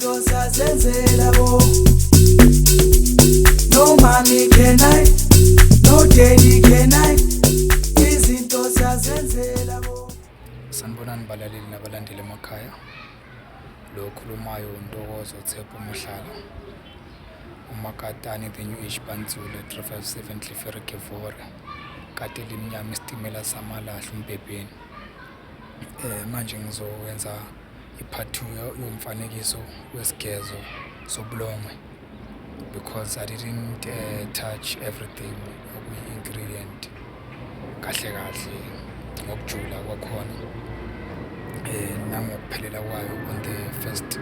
Izinto sazenzela bo. No mommy can I, no daddy can I. Izinto sazenzela bo. Sanibonani balaleli nabalandeli emakhaya. Lo okhulumayo uNtokozo Tshepo Mohlala. UMakatani The New Age Pantsula 357 Clifford Kevore. Kati elimnyama isitimela samalahle umbhebheni. Manje ngizowenza i-part 2 yomfanekiso wesigezo sobulongwe because I didn't touch everything okuyi-ingredient kahle kahle ngokujula kwakhona nangokuphelela kwayo on the first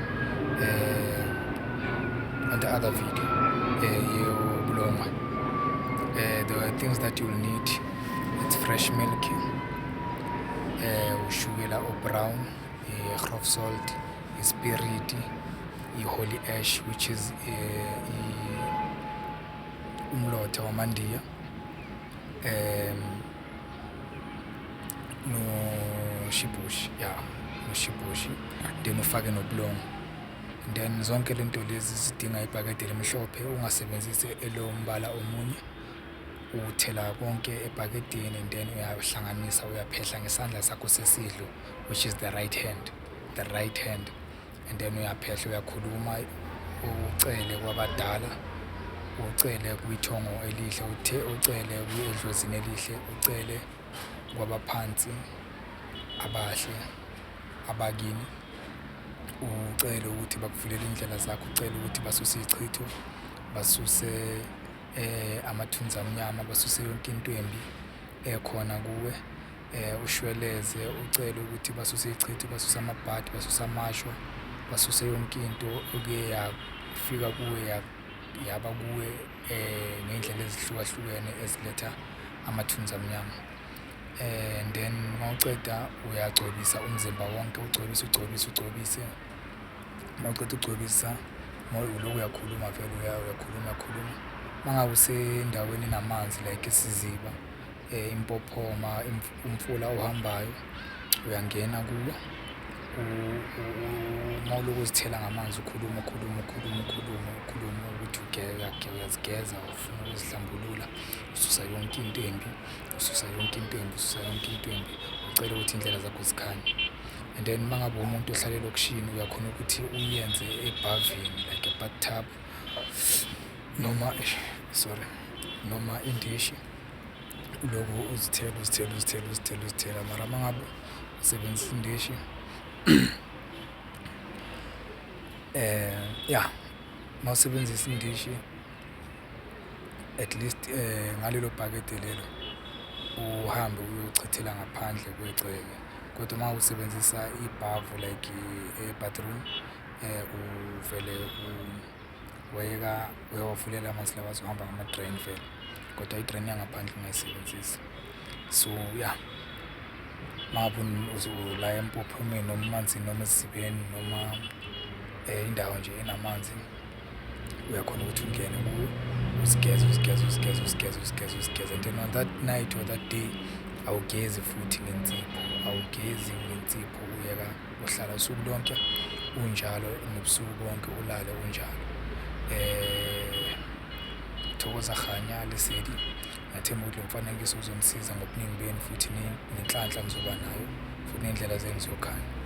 on the other video yobulongwe. There are things that you'll need. It's fresh milk, ushukela o-brown, i-rough salt, i-spirit, i-holy ash, which is umlotha wamaNdiya, noshibhoshi, ya, noshibhoshi, then ufake nobulongwe. And then zonke lento lezi zidinga ibhakede elimhlophe, ungasebenzisi elombala omunye. Uthela konke ebhakedeni and then uyahlanganisa, uyaphehla ngesandla sakho sesidlo, which is the right hand, the right hand. And then uyaphehla, uyakhuluma, ucele kwabadala, ucele kwithongo elihle, ucele edlozini elihle, ucele kwabaphansi abahle abakini, ucele ukuthi bakuvulele indlela zakho, ucele ukuthi basuse ichitho, basuse amathunzi amnyama, basuse yonke into embi ekhona kuwe, ushweleze, ucele ukuthi basuse ichitho, basuse amabhadi, basuse amashwa, basuse yonke into oke yafika kuwe, yaba kuwe ngey'ndlela ezihlukahlukene eziletha amathunzi amnyama. And then mawuceda uyagcobisa umzimba wonke, ugcobise, ugcobise, ugcobise. Mawuceda ugcobisa, ulokhu uyakhuluma vele, uyakhuluma, uyakhuluma. Mangabe usendaweni enamanzi like isiziba, impophoma, umfula ohambayo, uyangena kuwo, mawulokhu uzithela ngamanzi, ukhuluma, ukhuluma, ukhuluma, ukhuluma, ukhuluma ukuthi uyazigeza, ufuna ukuzihlambulula, ususa yonke into embi, ususa yonke into embi, ususa yonke into embi, ucela ukuthi indlela zakho zikhanye. And then mangabe umuntu ohlala elokishini, uyakhona ukuthi uyenze ebhavini, like a bathtub, noma, sorry, noma indishi, uloku uzithela, uzithela, uzithela, uzithela, uzithela. Mara mangabe usebenzisa indishi, ya, mawusebenzisa indishi, at least ngalelo bhakede lelo uhambe uyochithela ngaphandle kwegceke. Kodwa uma usebenzisa ibhavu like e-bathroom, uvele wayeka, uyawavulela amanzi lawa azohamba ngama-drain vele, kodwa i-drain yangaphandle ungayisebenzisi. So yeah, mangabe la empophomeni noma emanzini noma esizibeni noma indawo nje enamanzi, uyakhona ukuthi ungene kuwo, uzigeze, uzigeze, uzigeze, uzigeze, uzigeze, uzigeze. And then on that night or that day awugezi futhi ngensipho, awugezi ngensipho, uyeka uhlala usuku lonke unjalo nobusuku bonke ulale unjalo. Thokoza kganya lesedi. Ngiyathemba ukuthi lo mfanekiso uzonisiza ngobuningi benu, futhi nenhlanhla nizoba nayo, futhi ney'ndlela zenu ziyokhanya.